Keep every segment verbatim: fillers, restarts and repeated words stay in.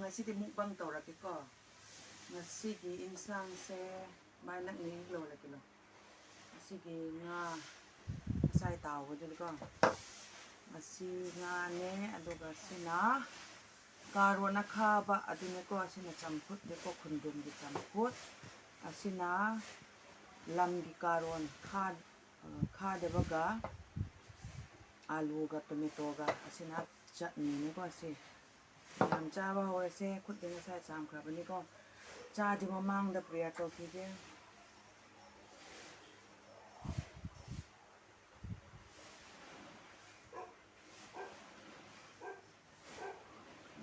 ꯉꯁꯤꯗꯤ mukbang ꯇꯧꯔꯒꯦꯀꯣ꯫ ꯉꯁꯤꯒꯤ ꯏꯟꯁꯥꯡꯁꯦ ꯃꯥꯏ ꯅꯛꯅ ꯂꯧꯔꯒꯦ ꯂꯣ꯫ ꯉꯁꯤꯒꯤ ꯉꯥ ꯉꯁꯥꯏ ꯇꯥꯎꯕꯗꯨꯅꯤꯀꯣ꯫ ꯉꯁꯤ ꯉꯥꯅꯦ, ꯑꯗꯨꯒ ꯁꯤꯅ ꯀꯥꯔꯣꯟ ꯑꯈꯥꯕ ꯑꯗꯨꯅꯦꯀꯣ꯫ ꯑꯁꯤꯅ ꯆꯝꯐꯨꯠꯅꯦꯀꯣ, ꯈꯨꯟꯗ꯭ꯔꯨꯝꯒꯤ ꯆꯝꯐꯨꯠ꯫ ꯑꯁꯤꯅ ꯂꯝꯒꯤ ꯀꯥꯔꯣꯟ ꯈꯥ-, ꯈꯥꯗꯕꯒ ꯑꯥꯂꯨꯒ ꯇꯣꯃꯦꯇꯣꯒ꯫ ꯑꯁꯤꯅ ꯆꯠꯅꯤꯅꯦꯀꯣ꯫ ꯑꯁꯤ ꯌꯥꯝ ꯆꯥꯕ ꯍꯧꯔꯁꯦ꯫ ꯈꯨꯠꯇꯤ ꯉꯁꯥꯏ ꯆꯥꯝꯈ꯭ꯔꯕꯅꯤꯀꯣ꯫ ꯆꯥꯗ꯭ꯔꯤ ꯃꯃꯥꯡꯗ prayer ꯇꯧꯈꯤꯒꯦ꯫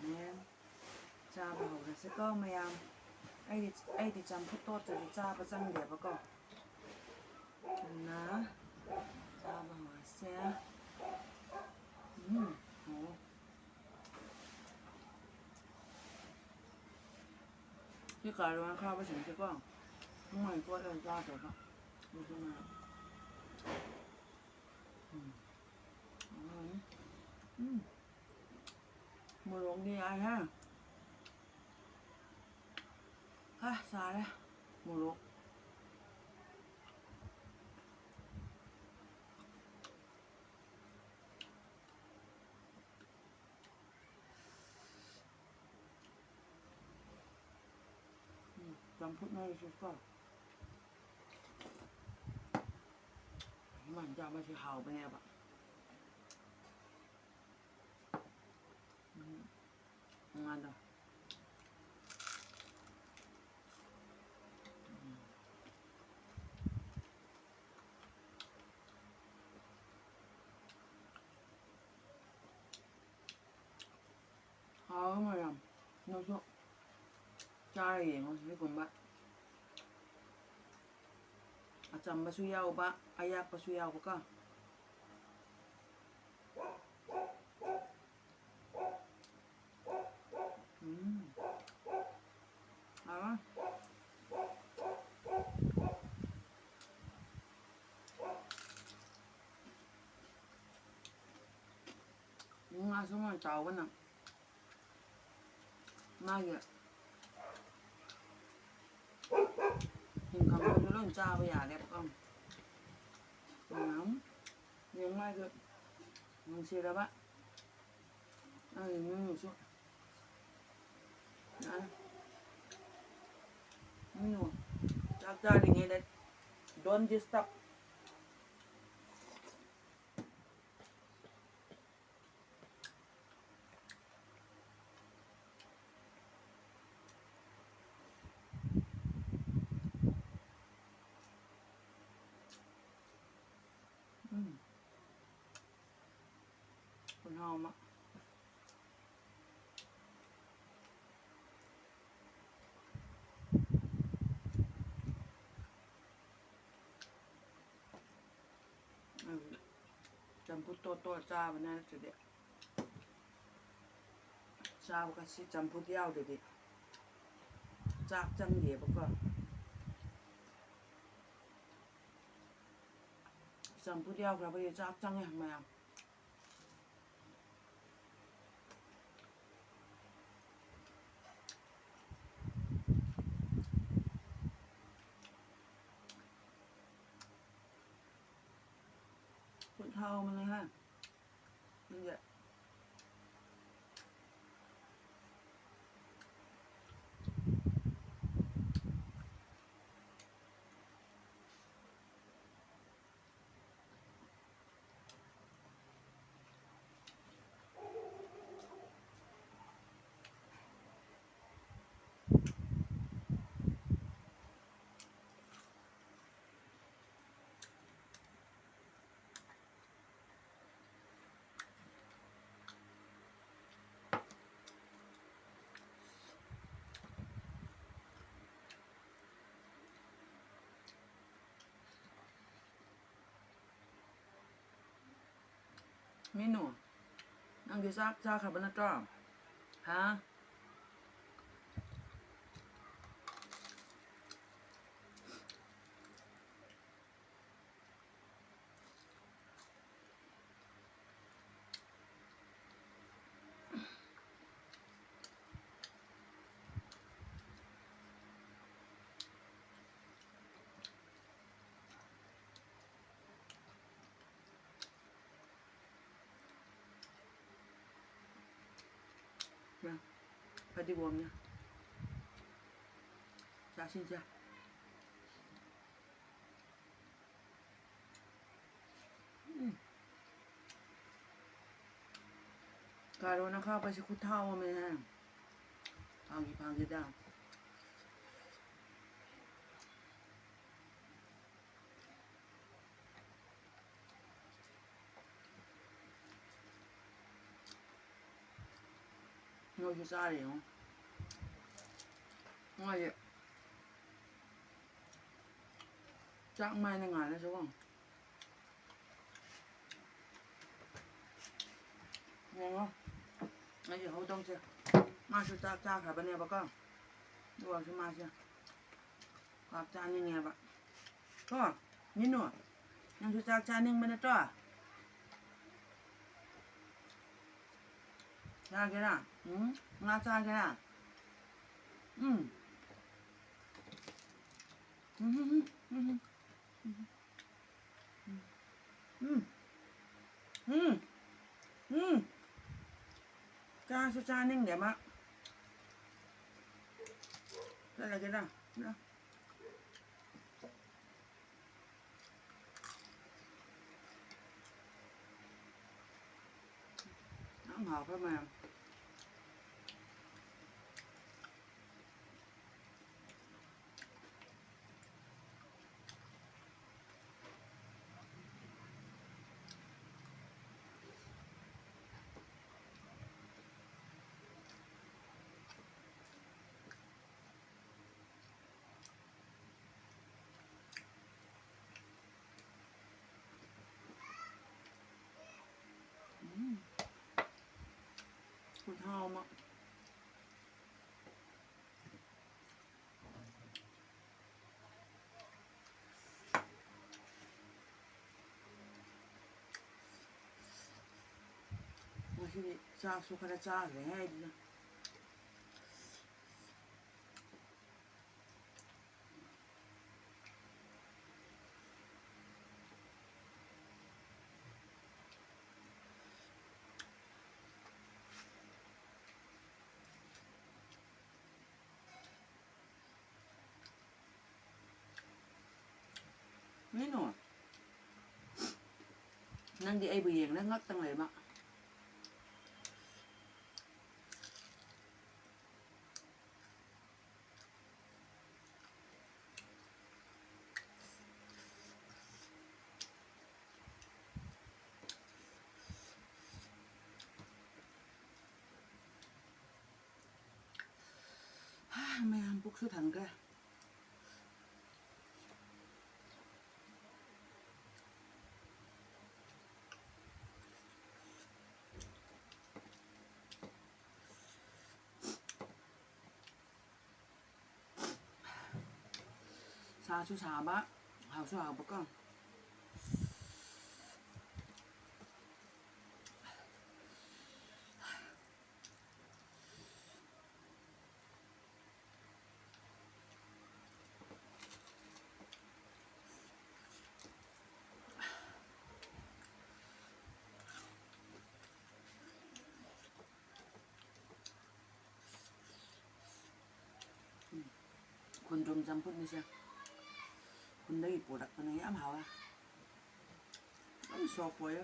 Amen. ꯆꯥꯕ ꯍꯧꯔꯁꯤꯀꯣ ꯃꯌꯥꯝ꯫ ꯑꯩꯗꯤ, ꯑꯩꯗꯤ ꯆꯝꯐꯨꯠ ꯇꯣꯠꯇ꯭ꯔꯗꯤ ꯆꯥꯕ ꯆꯪꯗꯦꯕꯀꯣ꯫ ꯑꯗꯨꯅ ꯆꯥꯕ ꯍꯧꯔꯁꯦ꯫ ꯎꯝ, ꯍꯥꯎꯋꯦ꯫ ꯁꯤ ꯀꯥꯔꯣꯟ ꯑꯈꯥꯕꯁꯤꯡꯁꯦꯀꯣ, ꯃꯣꯏ ꯀꯣꯠꯂꯒ ꯆꯥꯗꯕ꯫ ꯑꯗꯨꯅ, ꯎꯝ, ꯎꯝ, ꯎꯝ, ꯃꯣꯔꯣꯛꯗꯤ ꯌꯥꯏꯍꯦ꯫ ꯍꯥ, ꯁꯥꯔꯦ꯫ ꯃꯣꯔꯣꯛ꯫ ꯎꯝ, ꯆꯝꯐꯨꯠ ꯃꯔꯨꯁꯨ ꯀꯣ꯫ ꯁꯨꯃꯥꯏꯅ ꯆꯥꯕꯁꯦ ꯍꯥꯎꯕꯅꯦꯕ꯫ ꯎꯝ, ꯉꯥꯗꯣ꯫ ꯎꯝ꯫ ꯍꯥꯎꯋꯦ ꯃꯌꯥꯝ꯫ ꯅꯣꯏꯁꯨ ꯆꯥꯔ ꯌꯦꯡꯉꯣ ꯁꯤꯒꯨꯝꯕ꯫ ꯑꯆꯝꯕꯁꯨ ꯌꯥꯎꯕ, ꯑꯌꯥꯛꯄꯁꯨ ꯌꯥꯎꯕꯀꯣ꯫ ꯎꯝ꯫ ꯍꯥꯎꯋꯦ꯫ ꯉꯥꯁꯨ ꯃꯣꯏ ꯇꯥꯎꯕꯅ꯫ ꯃꯥꯒꯤ ꯍꯤꯡꯈꯪꯗꯨꯁꯨ ꯂꯣꯏ ꯆꯥꯕ ꯌꯥꯔꯦꯕꯀꯣ꯫ ꯃꯌꯥꯝ ꯌꯦꯡꯉꯨ ꯃꯥꯒꯤ ꯅꯨꯡꯁꯤꯔꯕ ꯃꯥꯒꯤ ꯃꯤꯅꯨꯁꯨ꯫ ꯌꯥꯔꯦ꯫ ꯃꯤꯅꯨ ꯆꯥꯛ ꯆꯥꯔꯤꯉꯩꯗ don't disturb꯫ ꯎꯝ꯫ ꯈꯨꯍꯥꯎ ꯑꯃ꯫ ꯎꯝ꯫ ꯆꯝꯐꯨꯠ ꯇꯣꯠ ꯇꯣꯠ ꯆꯥꯕꯅꯦ ꯅꯠꯇ꯭ꯔꯗꯤ꯫ ꯆꯥꯕꯒꯁꯤ ꯆꯝꯐꯨꯠ ꯌꯥꯎꯗꯗꯤ ꯆꯥꯛ ꯆꯪꯗꯦꯕꯀꯣ꯫ ꯆꯝꯐꯨꯠ ꯌꯥꯎꯈ꯭ꯔꯕꯒꯤ ꯆꯥꯛ ꯆꯪꯉꯦ ꯃꯌꯥꯝ꯫ ꯈꯨꯠ ꯍꯥꯎꯕꯅꯦꯍꯦ꯫ ꯅꯪꯁꯦ꯫ ꯃꯤꯅꯨ, ꯅꯪꯗꯤ ꯆꯥꯛ ꯆꯥꯈ꯭ꯔꯕ ꯅꯠꯇ꯭ꯔꯣ? ꯍꯥ? ꯐꯗꯤꯒꯣꯝꯅꯦ꯫ ꯆꯥꯁꯤꯟꯁꯦ꯫ ꯎꯝ꯫ ꯀꯥꯔꯣꯠ ꯑꯈꯥꯕꯁꯦ ꯈꯨꯊꯥꯎ ꯑꯃꯅꯦꯍꯦ꯫ ꯐꯥꯒꯤ ꯐꯥꯒꯤꯗ꯫ ꯅꯣꯏꯁꯨ ꯆꯥꯔꯦ ꯌꯦꯡꯉꯣ꯫ ꯃꯣꯏꯁꯦ ꯆꯥꯛ ꯃꯥꯏꯅ ꯉꯥꯜꯂꯁꯨꯀꯣ꯫ ꯌꯦꯡꯉꯣ꯫ ꯑꯩꯒꯤ ꯍꯧꯗꯣꯡꯁꯦ꯫ ꯃꯥꯁꯨ ꯆꯥꯛ ꯆꯥꯈ꯭ꯔꯕꯅꯦꯕꯀꯣ꯫ ꯑꯗꯨ ꯑꯣꯏꯔꯁꯨ ꯃꯥꯁꯦ ꯆꯥꯛ ꯆꯥꯅꯤꯡꯉꯦꯕ꯫ ꯀꯣ? ꯃꯤꯅꯨ, ꯅꯪꯁꯨ ꯆꯥꯛ ꯆꯥꯅꯤꯡꯕ ꯅꯠꯇ꯭ꯔꯣ? ꯆꯥꯒꯦꯔꯥ? ꯎꯝ? ꯉꯥ ꯆꯥꯒꯦꯔꯥ? ꯎꯝ? ꯎꯝ, ꯎꯝ, ꯎꯝ, ꯎꯝ, ꯎꯝ, ꯎꯝ, ꯎꯝ, ꯎꯝ, ꯎꯝ꯫ ꯆꯥꯁꯨ ꯆꯥꯅꯤꯡꯗꯦ ꯃꯥ꯫ ꯆꯠꯂꯒꯦꯔꯥ? ꯂꯥ꯫ ꯌꯥꯝ ꯍꯥꯎꯈ꯭ꯔꯦ ꯃꯌꯥꯝ꯫ ꯎꯝ꯫ ꯈꯨꯠꯍꯥꯎ ꯑꯃ꯫ ꯉꯁꯤꯗꯤ ꯆꯥꯛꯁꯨ ꯈꯔ ꯆꯥꯈ꯭ꯔꯦ ꯍꯥꯏꯗꯨꯅ꯫ ꯀꯩꯅꯣ? ꯅꯪꯗꯤ ꯑꯩꯕꯨ ꯌꯦꯡꯅ ꯉꯛꯇꯪ ꯂꯩꯕ꯫ ꯍꯥ, ꯃꯌꯥꯝ ꯄꯨꯛꯁꯨ ꯊꯟꯈ꯭ꯔꯦ꯫ ꯁꯥꯁꯨ ꯁꯥꯕ, ꯍꯥꯎꯁꯨ ꯍꯥꯎꯕꯀꯣ꯫ ꯎꯝ꯫ ꯈꯣꯡꯗ꯭ꯔꯨꯝ ꯆꯝꯐꯨꯠꯅꯤꯁꯦ꯫ ꯈꯨꯟꯗꯒꯤ ꯄꯨꯔꯛꯄꯅꯦ, ꯌꯥꯝ ꯍꯥꯎꯋꯦ꯫ ꯌꯥꯝ soft ꯑꯣꯏꯌꯦ꯫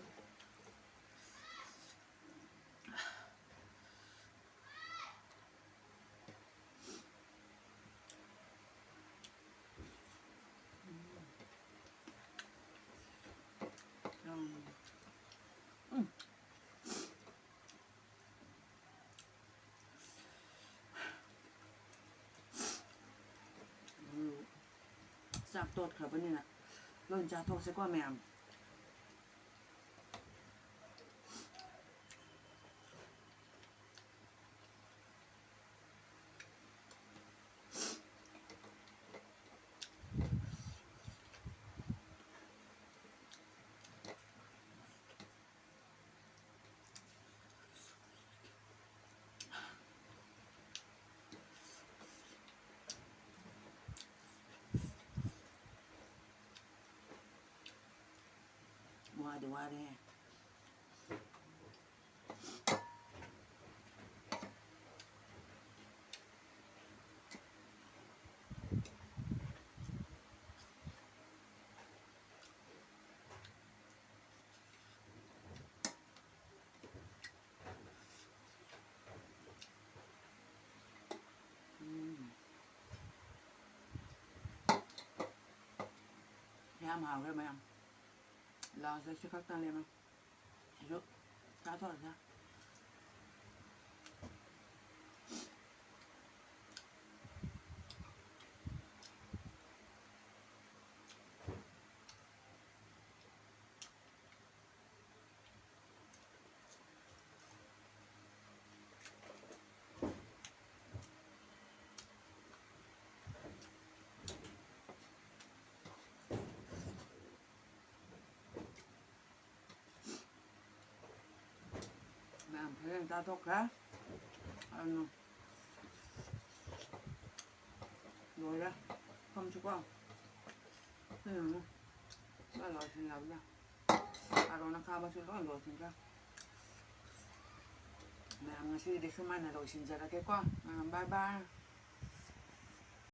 ꯎꯝ꯫ ꯎꯝ꯫ ꯎꯝ꯫ ꯆꯥꯛ ꯇꯣꯠꯈ꯭ꯔꯕꯅꯤꯅ ꯂꯣꯏ ꯆꯥꯊꯣꯛꯁꯦꯀꯣ ꯃꯌꯥꯝ꯫ ꯋꯥꯗꯤ ꯋꯥꯔꯦꯍꯦ꯫ ꯌꯥꯝ ꯍꯥꯎꯈ꯭ꯔꯦ ꯃꯌꯥꯝ꯫ ꯂꯥꯁꯇ ꯁꯤ ꯈꯛꯇꯪ ꯂꯦꯝꯃꯦ꯫ ꯁꯤꯁꯨ ꯆꯥꯊꯣꯛꯑꯁꯦ꯫ ꯃꯌꯥꯝ ꯐꯖꯅ ꯆꯥꯊꯣꯛꯈ꯭ꯔꯦ꯫ ꯑꯗꯨꯅ ꯂꯣꯏꯔꯦ꯫ ꯐꯝꯁꯨꯀꯣ꯫ ꯎꯝ꯫ ꯂꯣꯏ ꯂꯣꯏꯁꯤꯜꯂꯕꯅꯦ꯫ ꯑꯥꯔꯣꯅ ꯈꯥꯕꯁꯨ ꯂꯣꯏ ꯂꯣꯏꯁꯤꯟꯈ꯭ꯔꯦ꯫ ꯃꯌꯥꯝ ꯉꯁꯤꯒꯤꯗꯤ ꯁꯨꯃꯥꯏꯅ ꯂꯣꯏꯁꯤꯟꯖꯔꯒꯦꯀꯣ꯫ ꯃꯌꯥꯝ bye bye꯫